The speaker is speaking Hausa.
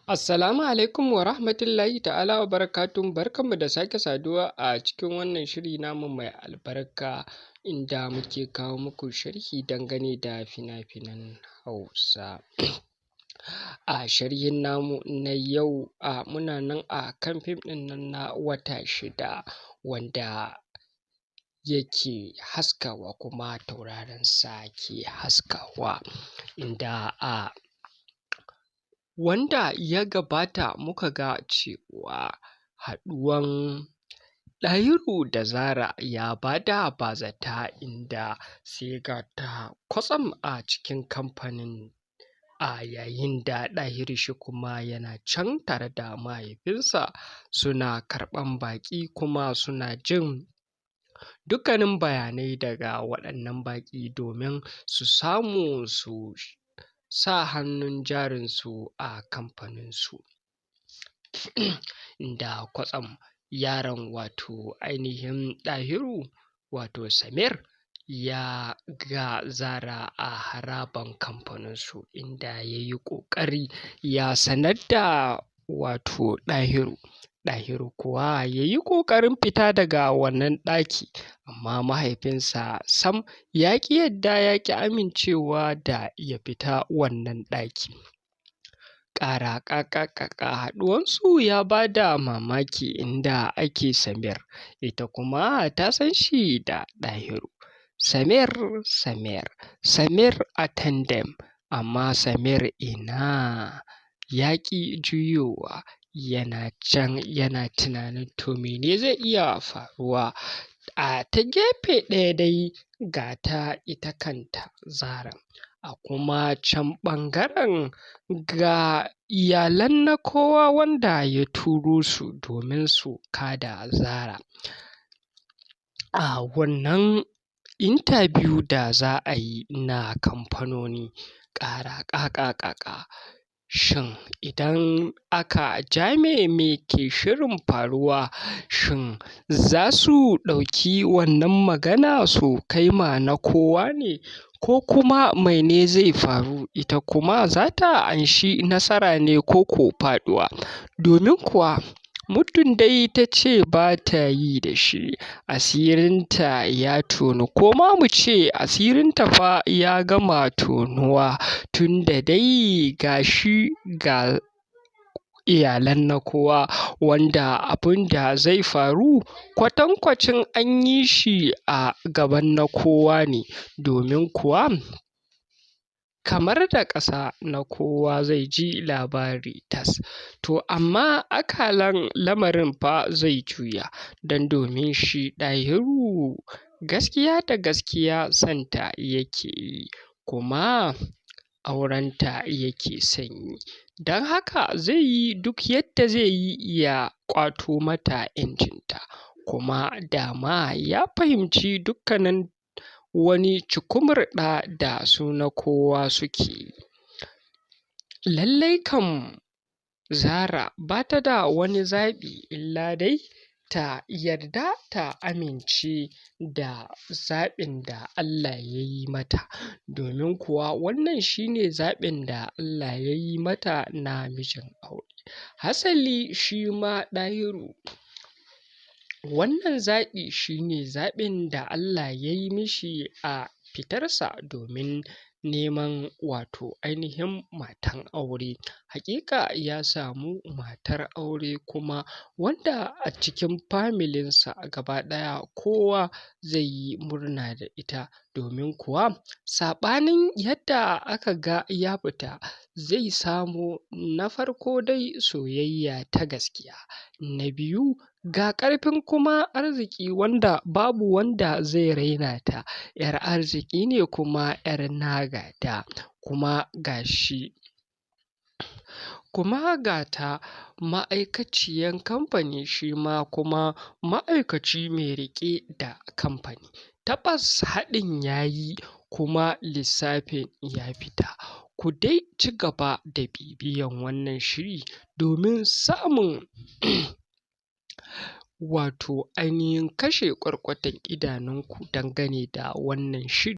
Assalamu alaikum wa rahmatullahi ta'ala wa barakatuhu. Barkanmu da sake saduwa a cikin wannan shiri namu mai albarka, inda muke kawo muku sharhi dangane da fina-finan Hausa. A sharhin namu na yau, a muna nan a kan fim ɗin nan na Wata Shida, wanda yake haskawa kuma tauraronsa ke haskawa, inda a wanda ya gabata muka ga cewa haɗuwan Ɗahiru da Zara ya ba da bazata, inda sai ga ta kwatsam a cikin kamfanin, a yayin da Ɗahiru shi kuma yana can tare da mahaifinsa suna karɓan baƙi, kuma suna jin dukkanin bayanai daga waɗannan baƙi domin su samu su sa hannun jarinsu a kamfaninsu. Inda kwatsam yaron, wato ainihin Ɗahiru, wato Samir, ya ga Zara a harabar kamfaninsu, inda ya yi ƙoƙari ya sanar da wato Ɗahiru. Ɗahiru kuwa ya yi ƙoƙarin fita daga wannan ɗaki, amma mahaifinsa sam ya ƙi yadda, ya ƙi amincewa da ya fita wannan ɗaki. Ƙara ƙaƙaƙaƙa haɗuwansu ya ba da mamaki, inda ake Samir, ita kuma ta san shi da Ɗahiru. Samir, Samir, Samir attend, amma Samir ina, ya ƙi juyowa, yana can yana tunanin to mene zai iya faruwa. A ta gefe ɗaya dai ga ta ita kanta Zaran, a kuma can ɓangaren ga iyalan na kowa wanda ya turo su domin su kada Zara a wannan interview da za a yi na kamfanoni. Ƙara ƙaƙaƙaƙa, shin idan aka jame me ke shirin faruwa? Shin za su ɗauki wannan magana su kai ma na kowa ne, ko kuma mene zai faru? Ita kuma za ta amshi nasara ne ko ko faɗuwa? Domin kuwa muddin dai ta ce ba ta yi da shi, asirinta ya tonu, ko ma mu ce asirinta fa ya gama tonuwa, tunda dai ga shi ga iyalan na kowa, wanda abunda zai faru kwatankwacin an yi shi a gaban na kowa ne. Domin kuwa kamar da ƙasa na kowa zai ji labari tas. To amma akalan lamarin fa zai juya, don domin shi Ɗahiru gaskiya da gaskiya sonta yake yi, kuma aurenta yake son yi, don haka zai yi duk yadda zai yi ya ƙwato mata 'yancinta. Kuma dama ya fahimci dukkanin wani cikumurɗa da su na kowa suke yi. Lallai kam Zara ba ta da wani zaɓi illa dai ta yarda ta amince da zaɓin da Allah ya yi mata, domin kuwa wannan shi ne zaɓin da Allah ya yi mata na mijin aure. Hasali shi ma Ɗahiru wannan zaɓi shi ne zaɓin da Allah ya yi mishi a fitarsa domin neman wato ainihin matan aure. Haƙiƙa ya samu matar aure, kuma wanda a cikin familinsa gaba ɗaya kowa zai yi murna da ita, domin kuwa saɓanin yadda aka ga ya fita, zai samo na farko dai soyayya ta gaskiya, na biyu ga ƙarfin kuma arziki wanda babu wanda zai raina ta, 'yar arziki ne kuma 'yar nagada, kuma ga shi kuma ga ta ma'aikaciyan kamfani, shi ma kuma ma'aikaci mai riƙe da kamfani. Tabbas haɗin ya yi kuma lissafin ya fita. Ku dai ci gaba da bibiyan wannan shiri domin samun wato ainihin kashe ƙwarƙwatan idanunku dangane da wannan shiri.